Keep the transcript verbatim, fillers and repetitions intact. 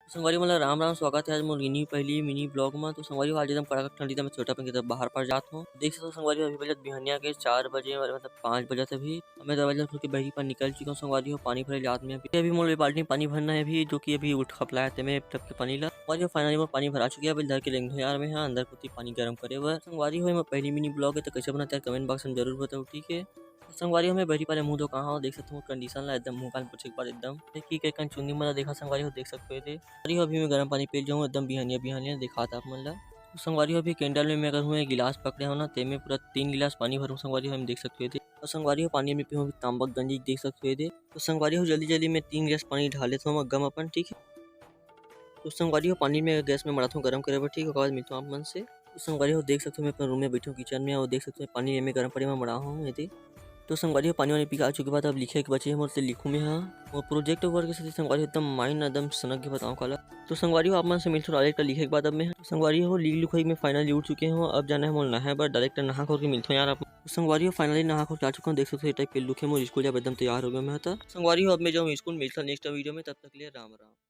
संगवारी मन ला राम राम, स्वागत हे आज मोर गिनी पहली mini vlog में। तो संगवारी हो, आज एकदम कड़ाका ठंडी, तो मैं sweater पहन के तब बाहर पर जात हूँ। देख सकत हो संगवारी हो, अभी बजत बिहनिया के चार बजे, मतलब पाँच बजत अभी। अब मैं दरवाजा खोल के बहरी पर निकल चुका हूँ संगवारी हो, पानी भरे ले आत में। अभी अभी मोर बाल्टी में पानी भरना हे अभी, जो कि अभी उठ खपलाया ते मैं टप के पानी ला। संगवारी हो, finally मोर पानी भरा चुके हे, अभी धर के रेंग धो यार मैं, हाँ, अंदर कोती पानी गर्म करे बर। संगवारी हो, ये मोर पहली mini vlog हे, तो कैसे बनत हे comment box में जरूर बताओ, ठीक है। संगवारी हो, मैं बहरी पाले मुंह धो कहाँ हो, देख सकत हो condition ला एकदम, मुंह कान पोछे के बाद एकदम। देखिए, कई कन चुंदी मन ला देखा संगवारी हो, देख सकत हो ये दे। संगवारी हो, अभी मैं गर्म पानी पी जाऊँ एकदम बिहनिया बिहनिया, दिखात आप मन ला। तो संगवारी हो, अभी candle में मैं अगर हूँ एक गिलास पकड़े हो ना, ते में पूरा तीन गिलास पानी भरूँ संगवारी हो, हम देख सकत हो ये दे। और संगवारी हो, पानी में पीहूँ अभी तांबा गंजी, देख सकत हो ये दे। तो संगवारी हो, जल्दी जल्दी मैं तीन गिलास पानी ढाल लेत हूँ मग्गा में अपन, ठीक है। तो संगवारी हो, पानी में गैस में मढ़ात हूँ गरम करे बर, ठीक है, ओकर बाद मिलत हूँ आप मन से। तो संगवारी हो, देख सकत हो मैं अपन रूम में बैठे हूँ किचन में, और देख सकत हो पानी में गरम पानी में मढ़ा हूँ ये दे। तो संगवारी हो, पानी वानी पी के आ चुके बाद अब लिखे के बचे हे मोर, ते लिखूँ मैं हा। और project work के साथ संगवारी हो एकदम mind एकदम सनक के बताऊँ काला। तो संगवारी हो, आप मन से मिलत हूँ direct लिखे के बाद अब मैं हा। तो संगवारी हो, लिख लुखाई मैं finally उठ चुके हूँ, अब जाना हे मोर नहाए बर, direct नहा खोर के मिलत हूँ यार आप। तो संगवारी हो, finally नहा खोर के आ चुका हूँ, देख सकत हो ये type के look हे मोर, स्कूल जाए बर एकदम तैयार हो गया मैं हा। तो संगवारी हो, अब मैं जाऊँ स्कूल, मिलत हूँ next video में, तब तक के लिए राम राम।